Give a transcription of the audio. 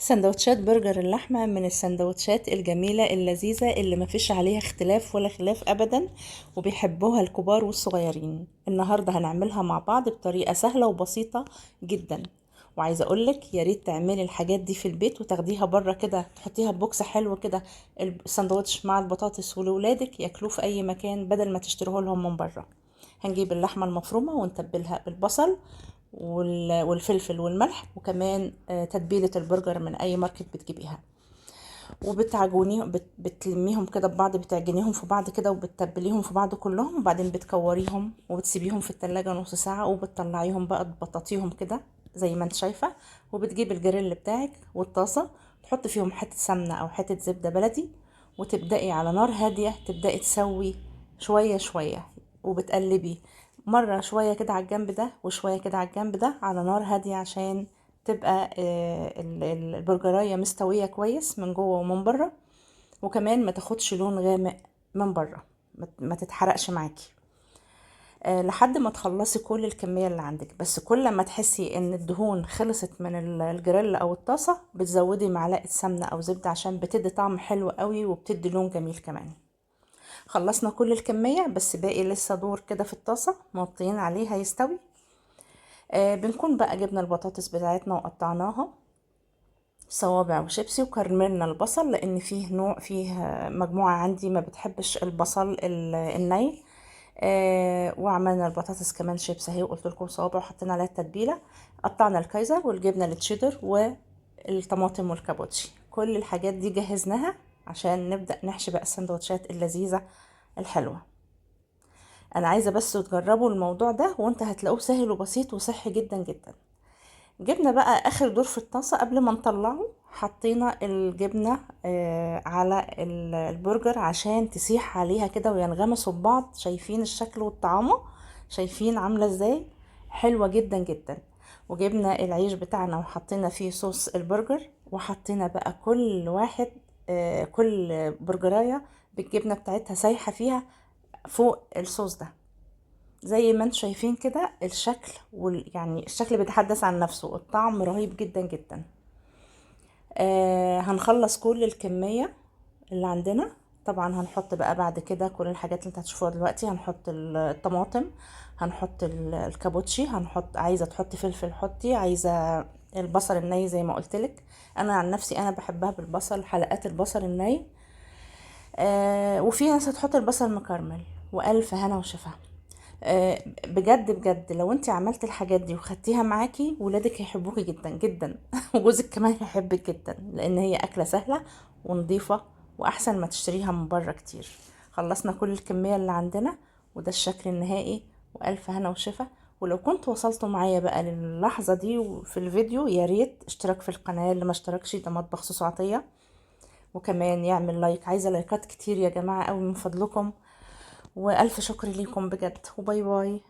سندوتشات برجر اللحمة من السندوتشات الجميلة اللذيذة اللي ما فيش عليها اختلاف ولا خلاف أبدا، وبيحبوها الكبار والصغيرين. النهاردة هنعملها مع بعض بطريقة سهلة وبسيطة جدا، وعايزة أقولك يا ريت تعملي الحاجات دي في البيت وتاخديها بره كده، تحطيها في box حلو كده، السندوتش مع البطاطس، ولولادك ياكلوه في أي مكان بدل ما تشتروه لهم من بره. هنجيب اللحمة المفرومة ونتبلها بالبصل والفلفل والملح، وكمان تتبيلة البرجر من أي ماركت بتجيبيها، وبتعجونيهم، بتلميهم كده ببعض، بتعجنيهم في بعض كده وبتتبليهم في بعض كلهم، وبعدين بتكوريهم وبتسيبيهم في التلاجة نص ساعة، وبتطلعيهم بقى تبططيهم كده زي ما انت شايفة. وبتجيب الجريل بتاعك والطاسة، تحط فيهم حتة سمنة أو حتة زبدة بلدي، وتبدأي على نار هادية تبدأي تسوي شوية شوية، وبتقلبي مرة شوية كده على الجنب ده وشوية كده على الجنب ده على نار هادية، عشان تبقى البرجراية مستوية كويس من جوه ومن بره، وكمان ما تاخدش لون غامق من بره، ما تتحرقش معاكي. لحد ما تخلصي كل الكمية اللي عندك. بس كل ما تحسي ان الدهون خلصت من الجريل او الطاسة، بتزودي معلقة سمنة او زبدة عشان بتدي طعم حلو قوي وبتدي لون جميل كمان. خلصنا كل الكمية، بس باقي لسه دور كده في الطاسة موطيين عليها يستوي. بنكون بقى جبنا البطاطس بتاعتنا وقطعناها صوابع وشيبسي، وكرملنا البصل لان فيه نوع، فيه مجموعة عندي ما بتحبش البصل الني. وعملنا البطاطس كمان شيبس اهي، وقلت لكم صوابع، وحطينا عليها التتبيلة. قطعنا الكايزر والجبنة التشيدر والطماطم والكابوتشي، كل الحاجات دي جهزناها عشان نبدأ نحشي بقى السندوتشات اللذيذة الحلوة. انا عايزة بس تجربوا الموضوع ده وانت هتلاقوه سهل وبسيط وصحي جدا جدا. جبنا بقى اخر دور في الطاسة قبل ما نطلعه، حطينا الجبنة على البرجر عشان تسيح عليها كده وينغمسوا ببعض. شايفين الشكل والطعامة، شايفين عاملة ازاي، حلوة جدا جدا. وجبنا العيش بتاعنا وحطينا فيه صوص البرجر، وحطينا بقى كل واحد، كل برجراية بالجبنة بتاعتها سايحة فيها فوق الصوص ده. زي ما انتم شايفين كده الشكل يعني الشكل بيتحدث عن نفسه، الطعم رهيب جدا جدا. هنخلص كل الكمية اللي عندنا. طبعا هنحط بقى بعد كده كل الحاجات اللي انت هتشوفوها دلوقتي. هنحط الطماطم، هنحط الكابوتشي، عايزة تحطي فلفل حطي، عايزة البصل الني زي ما قلتلك. انا عن نفسي انا بحبها بالبصل، حلقات البصل الني. وفي ناس هتحط البصل مكرمل. والف هنا وشفا. بجد بجد لو انت عملت الحاجات دي وخدتيها معاكي، ولادك هيحبوكي جدا جدا وجوزك كمان هيحبك جدا، لان هي اكله سهله ونظيفه واحسن ما تشتريها من بره كتير. خلصنا كل الكميه اللي عندنا، وده الشكل النهائي، والف هنا وشفا. ولو كنت وصلتوا معايا بقى للحظه دي في الفيديو، يا ريت اشتراك في القناه اللي ما اشتركش، ده مطبخ سوسو عطيه، وكمان يعمل like. عايزه لايكات كتير يا جماعه قوي من فضلكم، والف شكر ليكم بجد، و bye bye.